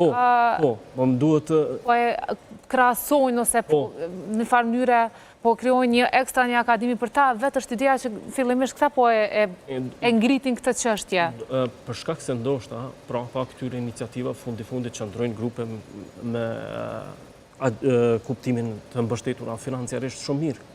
Po, po, po më duhet të... Po e krahasojnë ose po, po. në farë mënyre po krijojnë një ekstra një akademi për ta, vetë është ideja që fillimisht këta po e, e ngritin këtë çështje. Për shkak se ndoshta, prapa këtyre iniciativa fundi fundit qëndrojnë grupe me kuptimin të mbështetura financiarisht shumë mirë.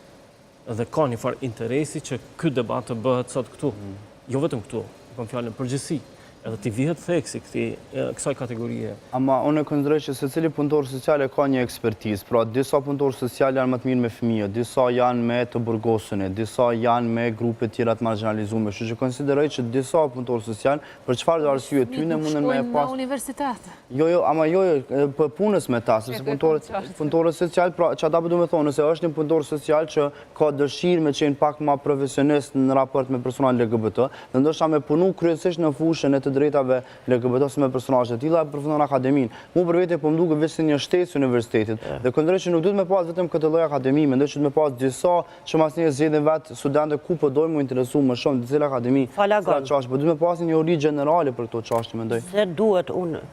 Dhe ka një farë interesi që ky debat të bëhet sot këtu. Mm. Jo vetëm këtu, kam fjalën në përgjithësi, edhe t'i vihet theksi këtij kësaj kategorie. Ama unë e konsideroj që secili punëtor social e ka një ekspertizë. Pra disa punëtorë social janë më të mirë me fëmijët, disa janë me të burgosunit, disa janë me grupe tjera të marginalizume. Kështu që konsideroj që disa punëtorë social, për çfarëdo arsye tyne munden me e pas... Në universitet. Jo, jo, ama jo, jo, për punës me ta, sepse punëtorët, punëtorët social, pra çka po du me thonë, nëse është një punëtor social që ka dëshirë me qenë pak ma profesionist në raport me personat LGBT, dhe ndoshta me punu kryesisht në fushën e të drejtave LGBT ose me personazhe të tilla, e përfundon akademinë. Mu për vete po më duket veç si një shtesë universitetit. Dhe konsideroj që nuk duhet me pas vetëm këtë lloj akademi, mendoj që duhet me pas disa që masnej zgjedhin vetë studentët ku po dojnë mu interesu më shumë, në cila akademi, cila çashtje, po duhet me pas një njohuri gjenerale për këto çashtje, mendoj. Se duhet unë,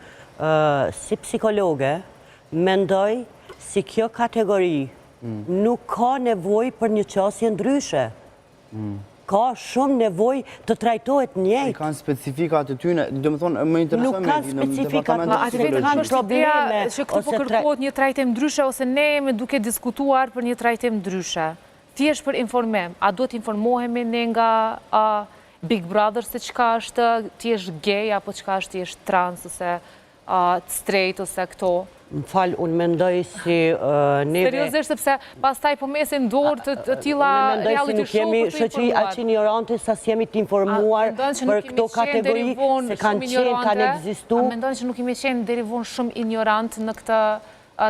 si psikologe, mendoj si kjo kategori mm. nuk ka nevojë për një qasje ndryshe. Mm. Ka shumë nevojë të trajtohet njëjtë. I kanë specifikat e tyne, domethonë, më intereson me në departamentin e psikologjisë. Nuk kanë probleme. Që këtu po kërkohet një trajtim ndryshe, ose ne jemi duke diskutuar për një trajtim ndryshe. Thjesht për informim, a duhet informohemi ne nga Big Brother se çka është të jesh gay, apo çka është të jesh trans, ose straight ose këto. Më fal, unë mendoj si neve... Seriozisht, sepse pastaj po mesin dorë të tilla reality show për të informuar. Unë mendoj si nuk jemi shoqëri aq injorante sa s'jemi të informuar për këto kategori, se kanë qenë, kanë ekzistu. A mendon që nuk kemi qenë deri vonë shumë injorant në këtë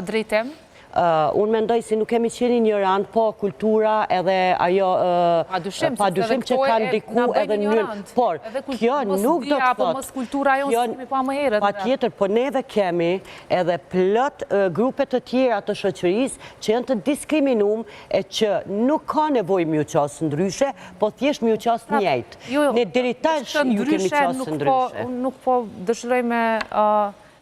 drejtim? Unë mendoj si nuk kemi qenë injorant, po kultura edhe ajo pa dyshim që kanë ndiku edhe në mënyrë, por kjo nuk do të thotë, mos kultura jonë si kemi pa më herët. Patjetër, po neve kemi edhe plot grupe të tjera të shoqërisë që janë të diskriminum e që nuk ka nevojë me ju qasë ndryshe, po thjesht me ju qasë pra, njëjtë. Jo, jo, ne deri tash ju kemi qasë ndryshe. Nuk po dëshiroj me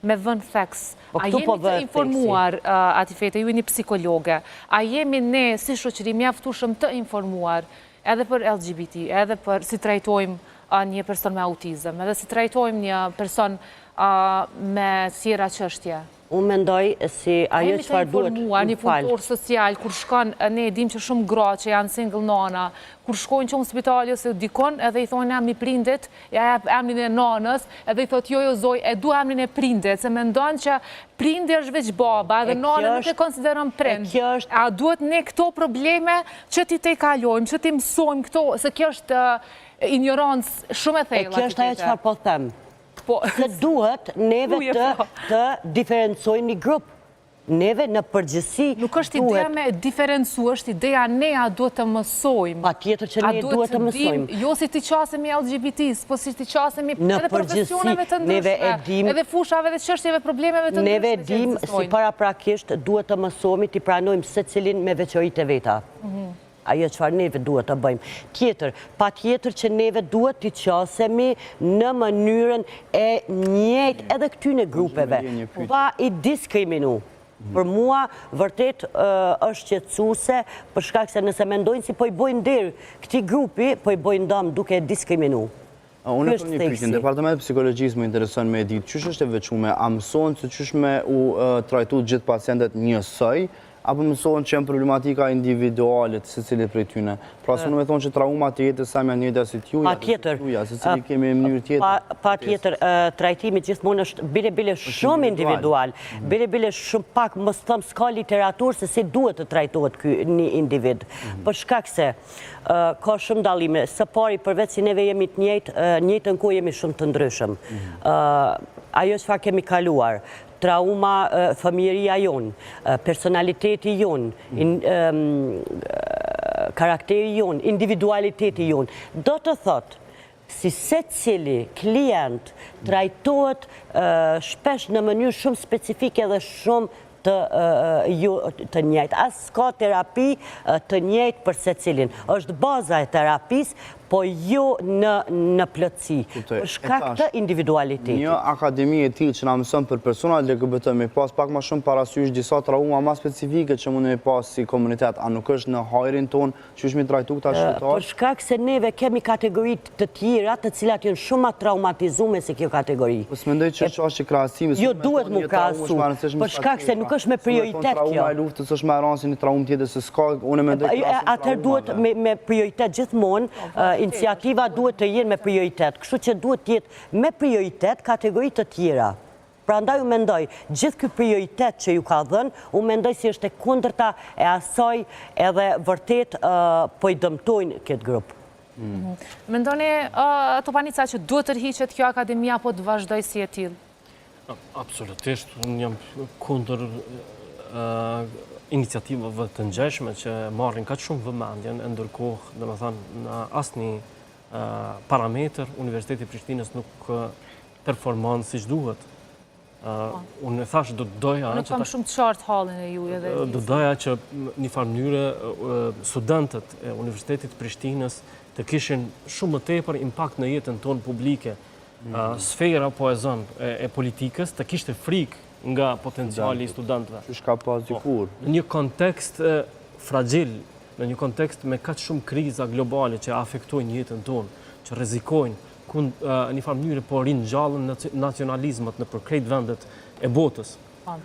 me vënë theks. Po A jemi po të informuar, Atifete, ju jeni psikologe, a jemi ne si shoqëri mjaftueshëm të informuar edhe për LGBT, edhe për si trajtojmë një person me autizëm, edhe si trajtojmë një person me tjera çështje? Unë mendoj si ajo çfarë duhet... A jemi të informuar, një punëtor social, kur shkon, ne e dim që shumë gra që janë single nana, kur shkojnë që në spitali ose dikon, edhe i thonë emri prindit, ja jep emrin e nanës, edhe i thot jo jo zoj, e du emrin e prindit, se mendon që prindi është veç baba, edhe nanën nuk e konsideron prind. A duhet ne këto probleme që t'i tejkalojmë, që t'i mësojmë këto, se kjo është injorancë shumë e E thellë. kjo është ajo çfarë po them. Po. Se duhet neve të të diferencojmë një grup. Neve në përgjithësi Nuk është ideja me diferencu, është ideja ne a duhet të mësojmë. Patjetër që ne duhet të mësojmë. Jo si t'i qasemi LGBT-s, po si t'i qasemi edhe profesioneve të ndryshme, edhe fushave dhe çështjeve, problemeve të ndryshme Neve e dim si paraprakisht duhet të mësohemi t'i pranojmë secilin me veçoritë e veta. Mhm. Ajo çfarë neve duhet të bëjmë. Tjetër, patjetër që neve duhet t'i qasemi në mënyrën e njëjtë edhe këtyne grupeve, pa i diskriminu. Mhm. Për mua, vërtet është shqetësuese, për shkak se nëse mendojnë si po i bojnë nder këtij grupi, po i bojnë dëm duke e diskriminu. Unë e kam një pyetje, në departamentin e psikologjisë më intereson me e ditë, qysh është e veçume, a mësohen se qysh me u trajtu gjithë pacientët njësoj, apo mësohen që janë problematika individuale të secilit prej tyne? Pra se unë me thonë që traumat e jetës same janë njëjta si t'juja, t'juja, secili kemi mënyrë tjetër. Patjetër, trajtimi gjithmonë është bile bile shumë individual, mhm. bile bile shumë pak, mos them s'ka literaturë se si duhet të trajtohet ky një individ. Mhm. Për shkak se Ka shumë dallime. Së pari, përveç si neve jemi të njëjtë, njëjtën kohë jemi shumë të ndryshëm. Ajo çfarë kemi kaluar, trauma fëmijëria jonë, personaliteti jonë, karakteri jonë, individualiteti jonë, do të thotë, si secili klient trajtohet shpesh në mënyrë shumë specifike dhe shumë të jo të njëjtë. As s'ka terapi të njëjtë për secilin. Është baza e terapisë, Po jo në në plotësi, për shkak të individualitetit. Një akademi e tillë që na mëson për personat LGBT me pas pak ma shumë parasysh disa trauma ma specifike që mund me pas si komunitet, a nuk është në hajrin tonë qysh me i trajtu këta qytetarë? Për shkak se neve kemi kategori të tjera të cilat janë shumë ma traumatizume se kjo kategori. Po s'mendoj që është çështje krahasimi, Jo duhet mu krahasu, për shkak se nuk është me prioritet kjo. Trauma e luftës është ma e rëndë se një traumë tjetër se s'ka, unë mendoj krahasim traumave. Atëherë duhet me prioritet gjithmonë, iniciativa duhet të jenë me prioritet, kështu që duhet të jetë me prioritet kategori të tjera. Prandaj unë mendoj, gjithë ky prioritet që ju ka dhënë, unë mendoj si është e kundërta e asaj edhe vërtet po i dëmtojnë këtë grup. Mhm. Mendoni, Topanica, që duhet të tërhiqet kjo akademi apo të vazhdojë si e tillë? Absolutisht, unë jam kundër iniciativave të ngjashme që marrin kaq shumë vëmendjen e ndërkohë, domethënë, në asnjë parametër Universiteti i Prishtinës nuk performon siç duhet. Po. Unë e thashë, do të doja... Unë kam shumë të qartë hallin e juj edhe... Do të doja që një farë mënyre studentët e Universitetit të Prishtinës të kishin shumë më tepër impakt në jetën tonë publike. Mm. Sfera, po e zëmë, e politikës të kishte frikë nga potenciali i studentëve. Qysh ka pas po, dikur. Në një kontekst fragjil, në një kontekst me kaq shumë kriza globale që afektojnë jetën tonë, që rrezikojnë ku në një farë mënyre po ringjallen nacionalizmat nëpër krejt vendet e botës. Po.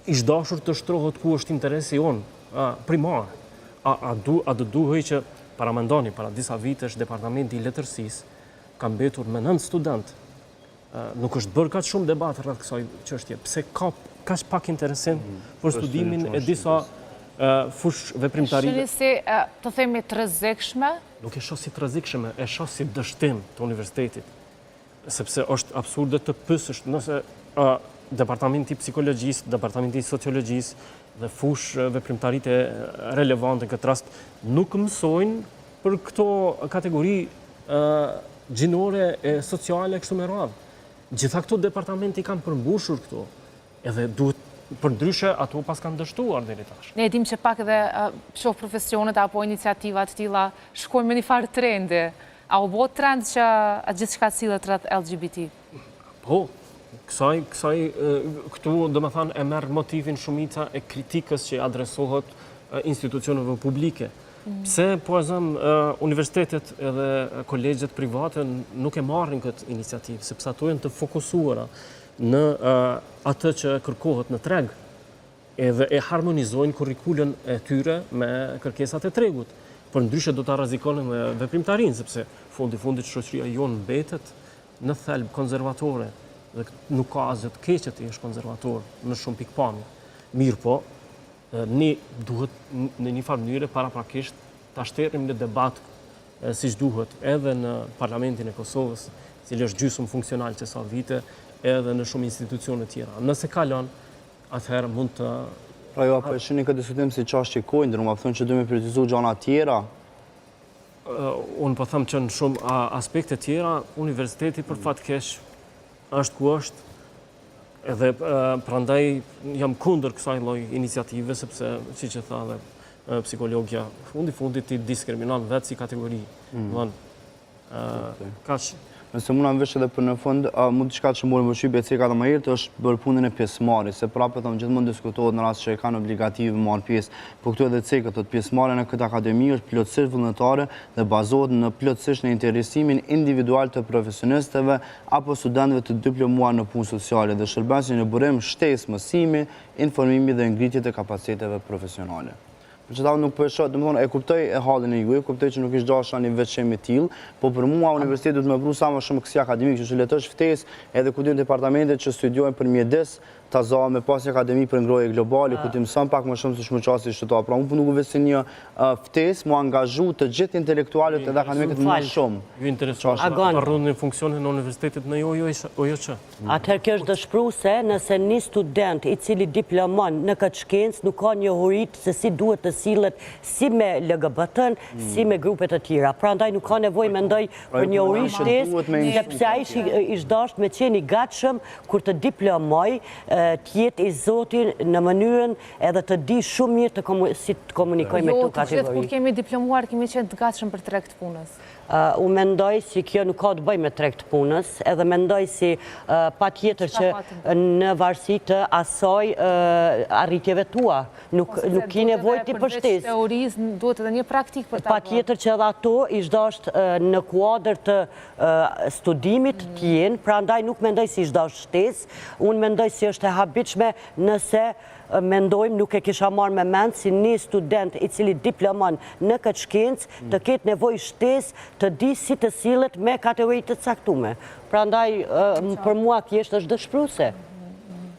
Ish dashur të shtrohet ku është interesi jonë primar. A, a, du, a do duhej që paramendoni, para disa vitesh, Departamenti i Letërsisë ka mbetur me nëntë studentë. Nuk është bërë kaq shumë debat rreth kësaj çështje. Pse ka kaq pak interesim mm, për studimin e disa fushëveprimtarive? Shihni si, të themi, të rrezikshme? Nuk e shoh si të rrezikshme, e shoh si dështim të universitetit. Sepse është absurde të pyesësh nëse departamenti i psikologjisë, departamenti i sociologjisë dhe fushëveprimtaritë relevante në këtë rast nuk mësojnë për këto kategori gjinore e sociale kështu me radhë. Gjitha këto departamente i kanë përmbushur këto, edhe duhet përndryshe ato paskan dështuar deri tash. Ne e dim që pak edhe qoftë profesionet apo iniciativat të tilla shkojnë me një farë trendi. A u bo trend që gjithçka sillet rreth LGBT? Po, kësaj, kësaj, këtu domethënë e merr motivin shumica e kritikës që adresohet institucioneve publike. Mm. Pse, po e zëmë, universitetet edhe kolegjet private nuk e marrin këtë iniciativë, sepse ato janë të fokusuara në atë që kërkohet në treg, edhe e harmonizojnë kurrikulën e tyre me kërkesat e tregut. Përndryshe do ta rrezikonin dhe veprimtarinë, sepse fundi fundit shoqëria jonë mbetet në thelb konservatore dhe nuk ka asgjë të keqe të jesh konservator në shumë pikëpamje. Mirëpo, ne duhet në një farë mënyre paraprakisht ta shterim një debat siç duhet edhe në Parlamentin e Kosovës, i cili është gjysmë funksional që sa vite, edhe në shumë institucione tjera. Nëse kalon, atëherë mund të... Pra jo, apo e shihni këtë diskutim si çashtje kojnë, ndërma po thonë që duhet me prioritizu gjana tjera, Unë po them që në shumë aspekte tjera, universiteti për fat keq është ku është, edhe prandaj jam kundër kësaj lloj iniciative, sepse, siç e tha dhe psikologja, fundi fundit ti diskriminon vetë si kategori. Mm. Kaq. Nëse mund në vesh edhe për në fund, mund diçka që more më shqybe e ceka dhe më herët është për punën e pjesëmarrjes, se prapë them gjithmonë diskutohet në rast që e kanë obligative marrë pjesë, po këtu edhe ceka thotë pjesëmarrja në këtë akademi është plotësisht vullnetare dhe bazohet në plotësisht në interesimin individual të profesionistëve apo studentëve të diplomuar në punë sociale dhe shërben si një burim shtesë mësimi, informimi dhe ngritje të kapaciteteve profesionale. Për qata nuk po e shoh, domethënë e kuptoj e hallin e juaj, e kuptoj që nuk ish dashur një veçim i tillë, po për mua universiteti duhet me pru sa më shumë kësi akademi, kështu që le të është ftesë edhe ku dinë departamentet që studiojnë për mjedis, ta zëmë me pas një akademi për ngrohje globale, ku ti mëson pak më shumë se ç'më qasi qytetar. Pra unë po nuk veç si një ftesë, mu angazhu të gjithë intelektualët edhe akademikët më shumë. Ju interesohet të rrënoni funksionin e universitetit në OJQ. Atëherë kjo është dëshpëruese nëse një student i cili diplomon në këtë shkencë nuk ka njohuritë se si duhet të sillet si me LGBT-n, si me grupe të tjera. Prandaj nuk ka nevojë mendoj për njohuri shtesë, sepse ai ish dashtë me qenë i gatshëm kur të diplomojë Të jetë i zoti në mënyrën edhe të di shumë mirë të si të komunikojë me jo, këto kategori. Jo, të gjithë kur kemi diplomuar, kemi qenë të gatshëm për treg të punës. Unë mendoj si kjo nuk ka të bëjë me treg të punës, edhe mendoj si patjetër që në varësi të asaj arritjeve tua, nuk po, ki nevojë ti për shtesë. Teorisë duhet edhe një praktikë për ta bërë. Patjetër që edhe ato ish dashtë në kuadër të studimit mm. të jenë, prandaj nuk mendoj si ish dashtë shtesë, unë mendoj si është e habitshme nëse mendojmë nuk e kisha marrë me mend si një student i cili diplomon në këtë shkencë mm. të ketë nevojë shtesë të di si të sillet me kategori të caktume. Prandaj, për mua thjesht është dëshpëruese.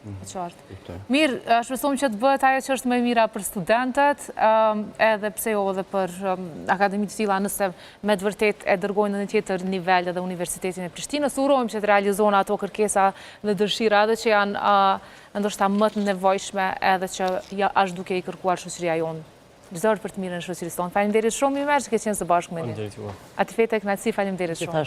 E qartë. Mirë, shpresojmë që të bëhet ajo që është më e mira për studentët, edhe pse jo edhe për akademi të tilla nëse me të vërtetë e dërgojnë në një tjetër nivel edhe Universitetin e Prishtinës. Urojmë që të realizohen ato kërkesa dhe dëshira edhe që janë ndoshta më të nevojshme edhe që ja është duke i kërkuar shoqëria jonë. Çdo herë për të mirën e shoqërisë tonë. Faleminderit shumë Ymer që ke qenë së bashku me ne. Faleminderit juve. Atifete, kënaqësi, faleminderit shumë.